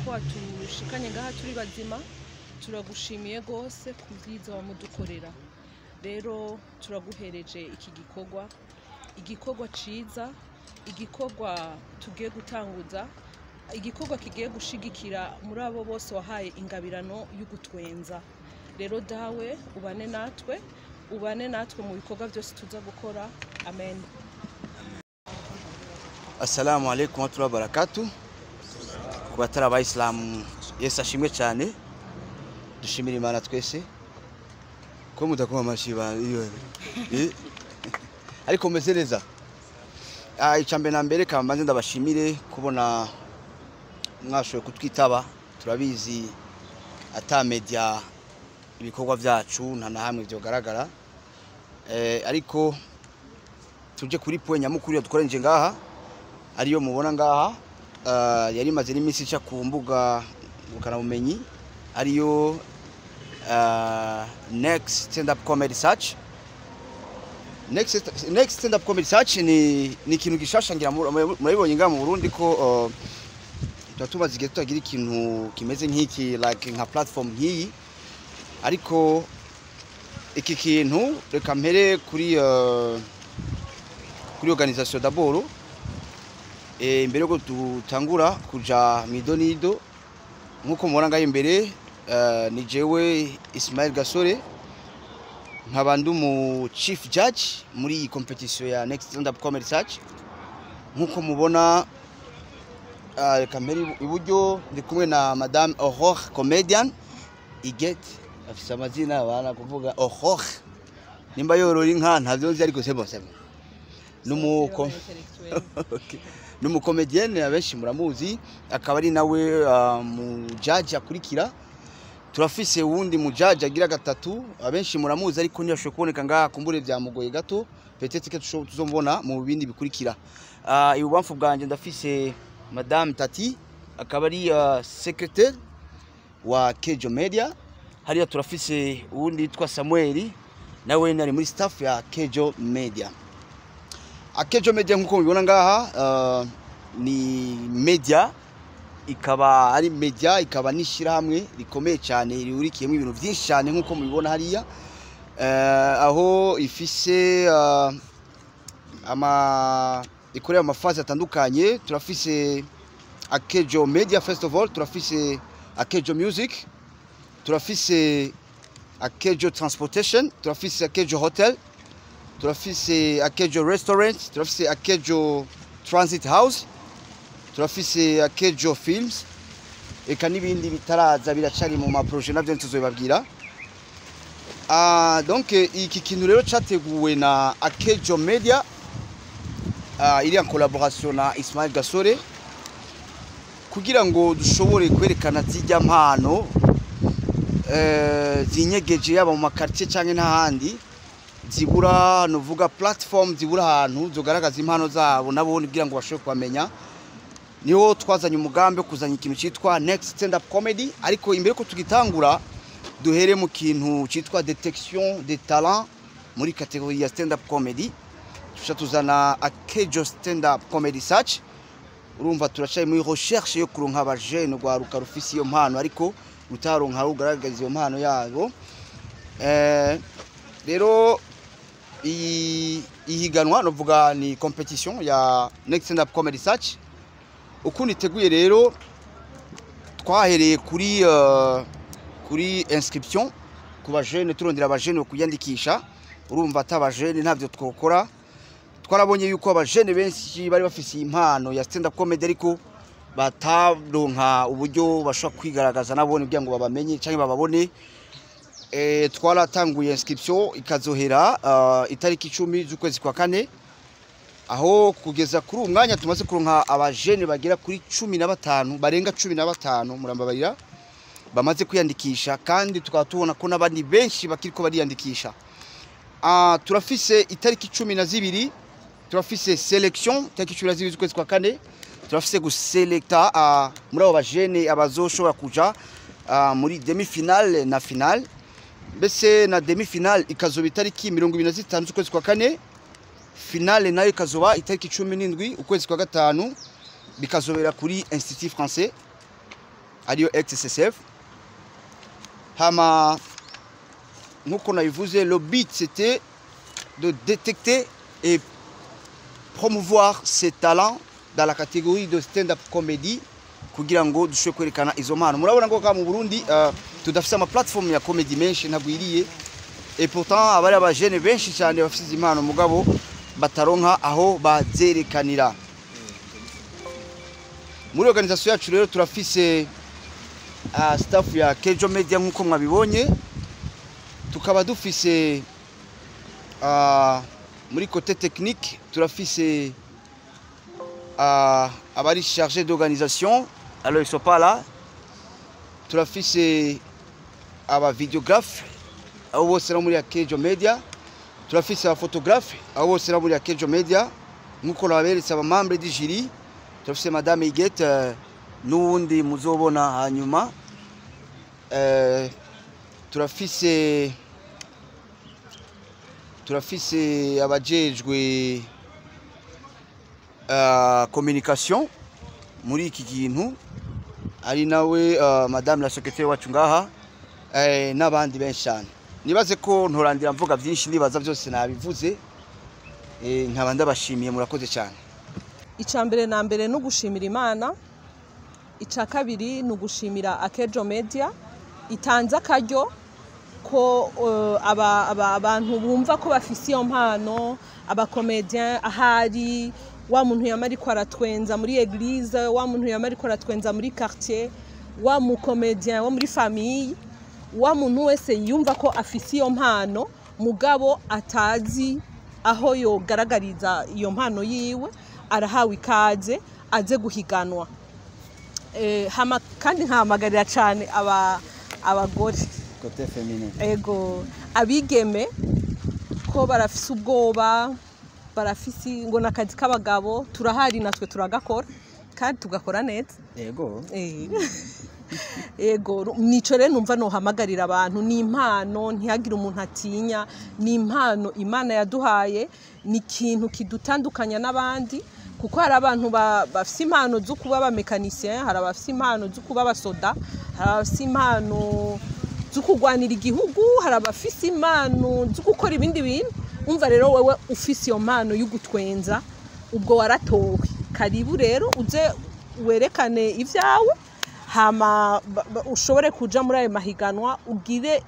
Ko watushikanye ngaha turi bazima. Turagushimiye rwose ku byiza wamudukorera. Rero turaguhereje iki gikorwa, igikorwa ciza, igikorwa tugiye gutanguza, igikorwa kigiye gushigikira muri abo bose wahaye ingabirano y'ugutwenza. Rero Dawe, ubane natwe, ubane natwe mu bikorwa byose tuza gukora. Amen. Assalamu alaikum warahmatullahi wabarakatuh. Ku batari abayisilamu, Yesu ashimwe cyane. Dushimira Imana twese. Ko mudakoma amashyi iyo? Ariko meze neza. Icya mbere na mbere, kambanze ndabashimire kubona mwashoboye kutwitaba. Turabizi, ata media ibikorwa byacu nta na hamwe byogaragara. Ariko tuje kuri point nyamukuru yadukoranije ngaha, ariyo mubona ngaha, yari imaze n'iminsi ica ku mbuga ngurukanabumenyi, ariyo Next Stand Up Comedy Search. Next Stand Up Comedy Search ni ikintu gishasha, ngira murabibonye ngaha mu Burundi ko tuba tumaze igihe tutagira ikintu kimeze nk'iki, like nka platform nk'iyi. Ariko iki kintu, reka mpere kuri organisation d'abord, imbere yuko dutangura kuja mw'idonido. Nk'uko mubona ngaho imbere, ni jewe Ismail Gasore, nkaba ndi umu chief judge muri iyi competition ya Next Stand Up Comedy Search. Nk'uko mubona, reka mpere iburyo, ndi kumwe na Madame Aurore Comedian Iget. Afise amazina abana kuvuga Aurore, nimba yorora inka ntavyo nzi, ariko c'est bon, c'est bon. Okay. Ni umukomedienne, abenshi muramuzi, akaba ari nawe mu judge akurikira. Turafise uwundi mu judge agira gatatu, abenshi muramuzi, ariko ntiyashoboye kuboneka ngaha, kumbure byamugoye gato, peut-être que tuzomubona mu bindi bikurikira. Ibubamfu bwanjye ndafise Madame Tati, akaba ari secrétaire wa Kejo Media. Hariya turafise uwundi yitwa Samuel, nawe ari muri staff ya Kejo Media. Akejo Media, nk'uko mubibona ngaha, ni media, ikaba ari media, ikaba n'ishyirahamwe rikomeye cyane rihurikiyemo ibintu byinshi cyane, nk'uko mubibona hariya, aho ifise ama ikorera ama phases atandukanye. Turafise Akejo Media Festival, turafise Akejo Music, turafise Akejo Transportation, turafise Akejo Hotel, turafise Akejo Restaurant, turafise Akejo Transit House, turafise Akejo Films, eka n'ibindi bitaraza, biracari mu ma projets, navyo ntituzobibabwira. Donc iki kintu rero categuwe na Akejo Media, iri en collaboration na Ismail Gasore, kugira ngo dushobore kwerekana zirya mpano zinyegeje, yaba mu ma quartier canke n'ahandi, zibura nuvuga platform, zibura ahantu zogaragaza impano zabo nabo kugira ngo bashobore kubamenya. Niho twazanye umugambi wo kuzanya ikintu cyitwa Next Stand Up Comedy. Ariko imbere ko tugitangura, duhere mu kintu cyitwa détection des talents muri catégorie ya stand up comedy. Tuca tuzana Akejo Stand Up Comedy Search. Urumva turacaye muri recherche yo kuronka abajene, rwaruka rufise iyo mpano ariko rutaronka rugaragaza iyo mpano yabo. Rero iyi ihiganwa, novuga ni competition ya Next Stand Up Comedy Search, ukuntu iteguye rero, twahereye kuri inscription ku bajene, turondera abajene kuyandikisha. Urumva ata abajene ntavyo twokora. Twarabonye yuko abajene benshi bari bafise impano ya stand up comedy, ariko bataronka uburyo bashobora kwigaragaza nabone kugira ngo babamenye cyangwa bababone. Twaratanguye inscription, ikazohera itariki 10 z'ukwezi kwa kane, aho kugeza kuri uyu mwanya tumaze kuronka abajene bagera kuri 15, barenga 15, murambabarira, bamaze kwiyandikisha, kandi tukaba tubona ko n'abandi benshi bakiriko bariyandikisha. Turafise itariki 12, turafise sélection itariki 12 z'ukwezi kwa kane. Turafise guselekta muri abo bajene abazoshobora kuja muri demi finale na finale. Mbese na demi finale ikazoba itariki 25 z'ukwezi kwa kane, finale nayo ikazoba itariki 17 ukwezi kwa gatanu, bikazobera kuri Institut Français. ariyo XSSF. Hama nkuko nabivuze, le but c'était de détecter et promouvoir ces talents dans la catégorie de stand-up comedy kugira ngo dushobore kwerekana izo mpano. Murabona ngo ka mu Burundi tudafise ama platform ya comedy menshi, ntagwiriye, et pourtant abari abajene benshi cyane bafise izi impano, mugabo bataronka aho bazerekanira. Muri organisation yacu rero turafise staff ya Kejo Media nkuko mwabibonye, tukaba dufise muri côté technique turafise abari chargé d'organisation, alors ils sont pas là. Turafise aba vidéographe, abo bose no muri ya Kejo Media. Turafise aba photographe, abo bose no muri ya Kejo Media. Nkuko naberetse aba membre du jury, turafise madame Igete n'uwundi muzobona hanyuma. Turafise abajejwe communication muri iki kintu, ari nawe madame la secrétaire wacu ngaha, n'abandi benshi cyane. Nibaze ko ntorandira mvuga byinshi, nibaza byose nabivuze. Nkaba ndabashimiye, murakoze cyane. Icya mbere na mbere ni ugushimira Imana. Icya kabiri ni ugushimira Akejo Media itanze akaryo ko abantu bumva ko bafise iyo mpano, aba comédien, ahari wa muntu yama ariko aratwenza muri église, wa muntu yama ariko aratwenza muri quartier, wa mu comédien wo muri famille, wa muntu wese yumva ko afise iyo mpano mugabo atazi aho yogaragariza iyo mpano yiwe, arahawe ikaze aze guhiganwa. Hama kandi nkahamagarira cyane abagore, côté féminin, ego, abigeme, ko barafise ubwoba, barafise ngo nakazi k'abagabo. Turahari natwe, turagakora kandi tugakora neza. Yego. Ego, nico rero numva nohamagarira abantu. Ni impano, ntihagire umuntu atinya. Ni impano Imana yaduhaye, ni ikintu kidutandukanya n'abandi, kuko hari abantu bafise impano zo kuba aba mécanicien, hari abafise impano zo kuba abasoda, hari abafise impano zo kurwanira igihugu, hari abafise impano zo gukora ibindi bintu. Umva rero, wewe ufise iyo mpano yo gutwenza, ubwo waratowe. Karibu rero uze werekane ibyawe, hama ushobore kuja muri ayo mahiganwa, ugire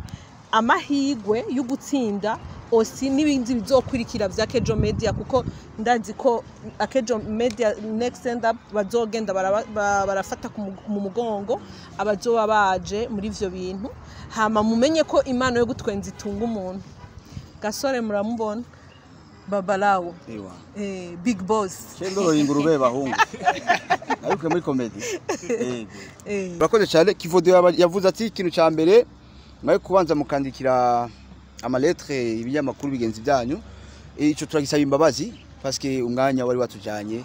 amahigwe yo gutsinda osi n'ibindi bizokurikira vya Kejo Media, kuko ndazi ko Akejo Media Next Stand Up bazogenda barafata mu mugongo abazoba baje muri ivyo bintu. Hama mumenye ko impano yo gutwenza itunga umuntu. Gasore muramubona, Babalawo, Ewa. Big boss. Cendoro ingurube bahungu. Ariko muri comedy. Yego. Urakoze cyane. Kivodo yavuze ati ikintu cya mbere mwaye kubanza mukandikira ama lettre ibinyamakuru bigenzi byanyu. Ico turagisaba imbabazi parce que umwanya wari watujanye,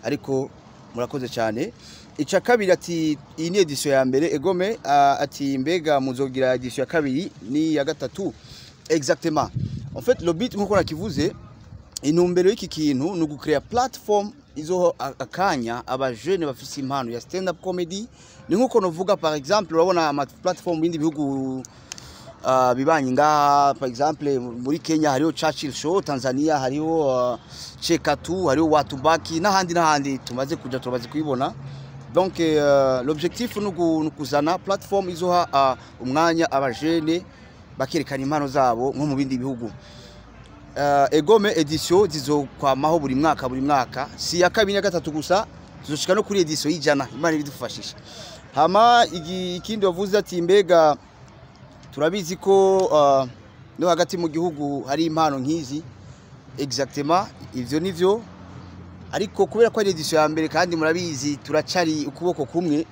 ariko murakoze cyane. Ica kabiri ati iyi ni édition ya mbere. Egome, ati mbega muzogira édition ya kabiri ni ya gatatu? Exactement, en fait le but, nkuko nakivuze, intumbero y'iki kintu ni ugucrea platform izoho akanya abajene bafise impano ya stand up comedy. Ni nkuko novuga, par exemple, urabona ama platform mu bindi bihugu bibanyi ngaha, par exemple muri Kenya hariho Churchill Show, Tanzania hariho Chekatu, hariho Watubaki n'ahandi n'ahandi tumaze kuja, tumaze kubibona. Donc l'objectif ni ukuzana platform izoha umwanya abajene bakerekana impano zabo nko mu bindi bihugu. Egome, édition zizokwamaho buri mwaka buri mwaka, si ya kabiri na gatatu gusa, tuzoshika no kuri édition y'100, Imana ibidufashisha. Hama ikindi wavuze ati mbega turabizi ko no hagati mu gihugu hari impano nk'izi? Exactement, ivyo nivyo, ariko kubera ko ari édition ya mbere kandi murabizi turacari ukuboko kumwe,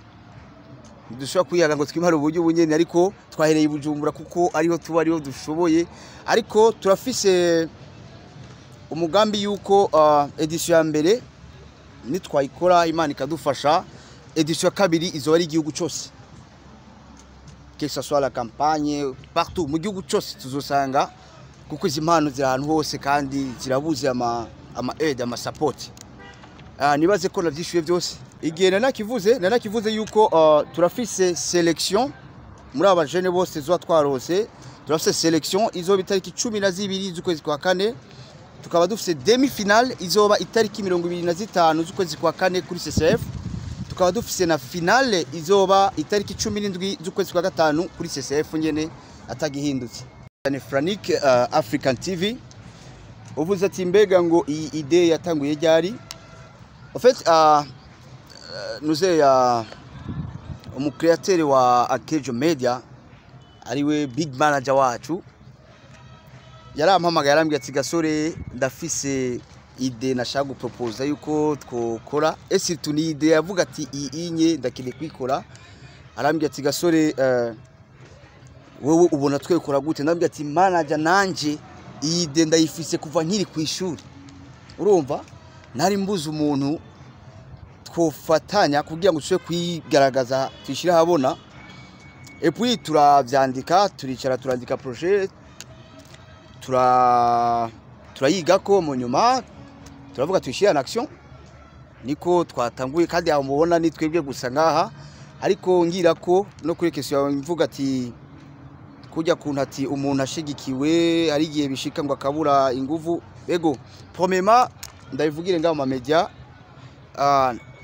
dushobora kwihaga ngo twimare uburyo bunyene, ariko twahereye i Bujumbura kuko ariho tuba, ariho dushoboye. Ariko turafise umugambi yuko édition ya mbere nitwayikora, Imana ikadufasha, édition ya kabiri izoba ari igihugu cyose, que ce soit la campagne, partout mu gihugu cyose tuzosanga, kuko izi mpano ziri ahantu hose kandi zirabuze ama aide, ama support. Nibaze ko navyishuye byose. Igihe nanakivuze yuko turafise sélection muri aba jeunes bose zuba twarose. Turafise sélection izoba itariki 12 z'ukwezi kwa kane, tukaba dufise demi finale izoba itariki 25 z'ukwezi kwa kane kuri CCF, tukaba dufise na finale izoba itariki 17 z'ukwezi kwa gatanu kuri CCF nyene, atagihindutse. Ni Franik African TV. Uvuze ati mbega ngo iyi idée yatanguye ryari? En fait, nuze ya umucréateur wa Akejo Media, ariwe big manager wacu, yarampamagaye, yarambwiye ati: "Gasore, ndafise idée nashaka guproposa yuko twokora." Et surtout ni idée yavuga ati iyi inye ndakeneye kwikora. Arambwira ati: "Gasore, wewe ubona twekora gute?" Ndambwira ati: "Manager, nanje iyi idée ndayifise kuva nkiri ku ishuri. Urumva nari mbuze umuntu twofatanya kugira ngo dushobore kwigaragaza, tuyishyire ahabona." Et puis turavyandika, turicara, turandika projet, turayigako, mu nyuma turavuga tuyishyire en action. Niko twatanguye. Kandi aho mubona ni twebwe gusa ngaha. Ariko ngira ko no kuri question yawe mvuga ati kujya kuntu ati umuntu ashigikiwe ari igihe bishika ngo akabura inguvu. Ego, premièrement ndabivugire ngaho mu media,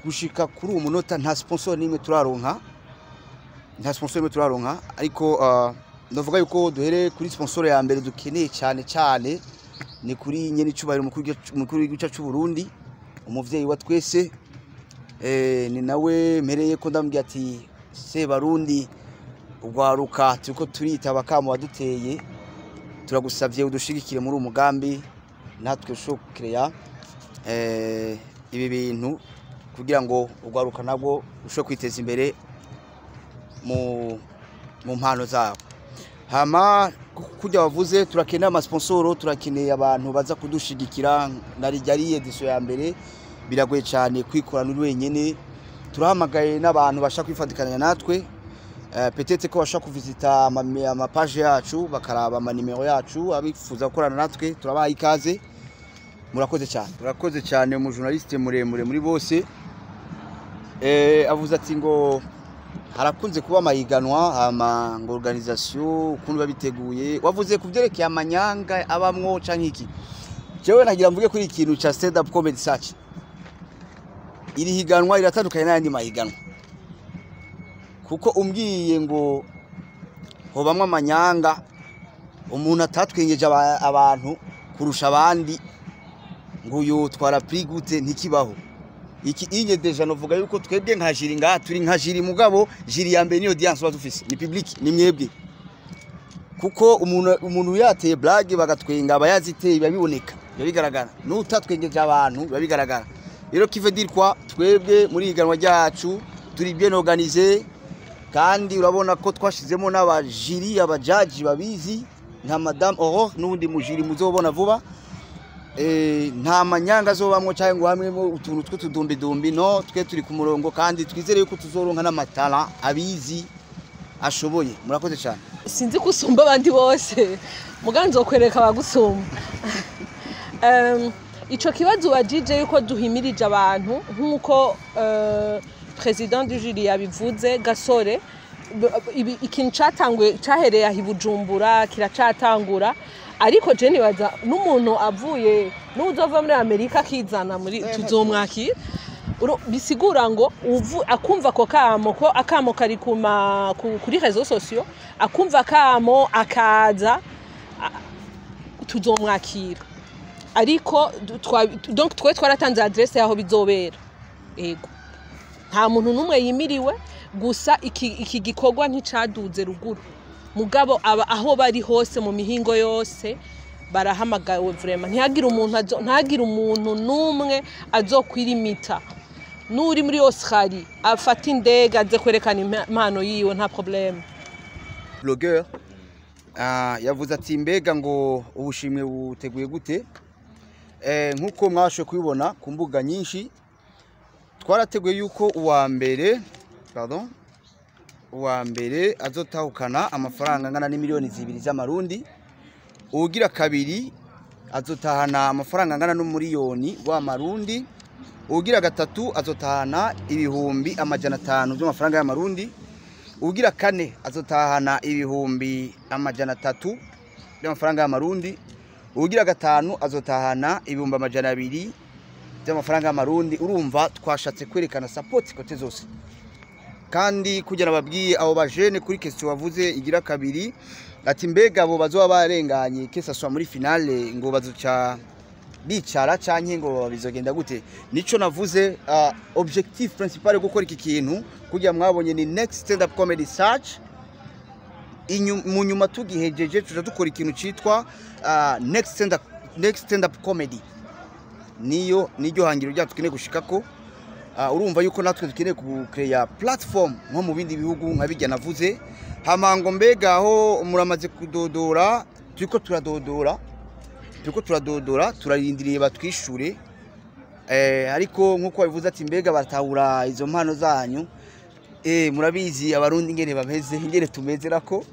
gushika kuri uwo munota nta sponsor nimwe turaronka, nta sponsor nimwe turaronka. Ariko ndavuga yuko duhere kuri sponsor ya mbere dukeneye cyane cyane, ni kuri nyene icubahiro umukuru w'igihugu cy'u Burundi, umuvyeyi wa twese. Ni nawe mpereye ko ndambwiye ati: "Sebarundi, ugwaruka turiko turitaba kamo waduteye, turagusavye udushigikire muri uwo mugambi, natwe ushobora ibi bintu kugira ngo ugwaruka nabwo ushobore kwiteza imbere mu mpano zabo." Hama kujya wavuze, turakeneye amasponsoro, turakeneye abantu baza kudushigikira. Narijya ari édition ya mbere, biragoye cyane kwikorana uri wenyene. Turahamagaye n'abantu bashaka kwifatikanya natwe. Peut-être ko bashaka kuvisita ama page yacu, bakaraba amanimero yacu, abifuza gukorana natwe turabaha ikaze. Murakoze cyane, murakoze cyane. Umujournaliste muremure muri bose avuze ati ngo harakunze kuba amahiganwa, hama ngo organisation ukuntu babiteguye. Wavuze ku byerekeye amanyanga abamwo canke iki. Jewe nagira mvuge kuri ikintu ca stand up comedy search. Iri higanwa riratandukanye n'ayandi mahiganwa, kuko umbwiye ngo hobamwo amanyanga, umuntu atatwengeje abantu kurusha abandi ngo yotwara prix gute? Ntikibaho. Iki inye déjà novuga yuko twebwe nka jury ngaha, turi nka jury, mugabo jury ya mbere niyo audience dufise, ni public, ni mwebwe. Kuko umuntu yateye blague bagatwenga, aba yaziteye, biba biboneka, biba bigaragara. N'utatwengeje abantu biba bigaragara. Rero qui veut dire quoi? Twebwe muri iganwa ryacu turi bien organisé, kandi urabona ko twashizemo n'abajury, abajaji babizi nka Madame Aurore n'ubundi mujury muzobona vuba. Nta manyanga azobamwo cyangwa ngo hamwe utuntu tw'utudumbidumbi. No twe turi ku murongo, kandi twizere yuko tuzoronka n'amatara abizi ashoboye. Murakoze cyane. Sinzi ko usumba abandi bose, muga nzokwereka abagusumba. Ico kibazo ubajije yuko duhimirije abantu, nk'uko président du jury yabivuze, Gasore, ikintu catanguye cahereye aho i Bujumbura kiracatangura. Ariko je nibaza n'umuntu avuye n'uzova muri Amerika akizana muri tuzomwakira. Bisigura ngo akumva ako kamo, ko akamo kari kuri réseaux sociaux, akumva akamo akaza, tuzomwakira. Ariko donc twe twaratanze adresse yaho bizobera. Ego, nta muntu n'umwe yimiriwe. Gusa iki gikorwa nticaduze ruguru, mugabo aba aho bari hose mu mihingo yose barahamagawe vraiment. Ntihagire umuntu n'umwe azokwirimita. N'uri muri Australie afata indege aze kwerekana impano yiwe, nta problème. Blogueur yavuze ati mbega ngo ubushimwe buteguye gute? Nk'uko mwashoboye kubibona ku mbuga nyinshi, twarateguye yuko uwa mbere, pardon, uwa mbere azotahukana amafaranga angana n'imiliyoni 2 z'amarundi, uwugira kabiri azotahana amafaranga angana n'umuriyoni w'amarundi. Uwugira gatatu azotahana 500,000 by'amafaranga y'amarundi. Uwugira kane azotahana 300,000 by'amafaranga y'amarundi. Uwugira gatanu azotahana 200,000 by'amafaranga y'amarundi. Urumva twashatse kwerekana support côté zose. Kandi kugira babwiye abo bajene kuri question wavuze igira kabiri, ati mbega abo bazoba barenganye kesa swa muri finale ngo bazoca bicara canke ngo bizogenda gute? Nico navuze, objectif principal yo gukora iki kintu kugira mwabonye ni Next Stand Up Comedy Search. Mu nyuma tugihejeje tuja dukora ikintu citwa Next Stand Up Comedy. Niyo niryo hangiro ryacu tukeneye gushikako. Urumva yuko natwe dukeneye kucreya platform nko mu bindi bihugu nka bijya navuze. Hamango mbega aho muramaze kudodora? Turiko turadodora, turiko turadodora, turarindiriye batwishure. Ariko nkuko babivuze ati mbega baratahura izo mpano zanyu? Murabizi abarundi ingene bameze, ingene tumeze, nako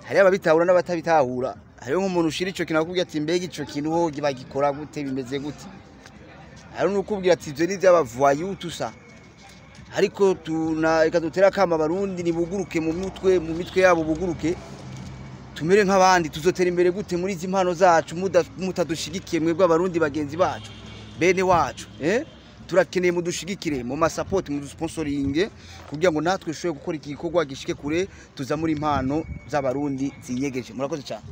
hari ababitahura n'abatabitahura. Hariho nk'umuntu ushira ico kintu akubwira ati mbega ico kintu ho bagikora gute, bimeze gute? Hari n'ukubwira ati ivyo ni ivy'aba voyous, tout ça. Ariko tuna reka dutere akama abarundi nibuguruke mu mutwe, mu mitwe yabo buguruke, tumere nk'abandi. Tuzotera imbere gute muri izi mpano zacu mutadushigikiye mwebwe abarundi bagenzi bacu, bene wacu, eh? Turakeneye mudushigikire mu ma support, mu sponsoring, kugira ngo natwe dushobore gukora iki gikorwa gishike kure, tuza muri impano z'abarundi zinyegeje. Murakoze cyane.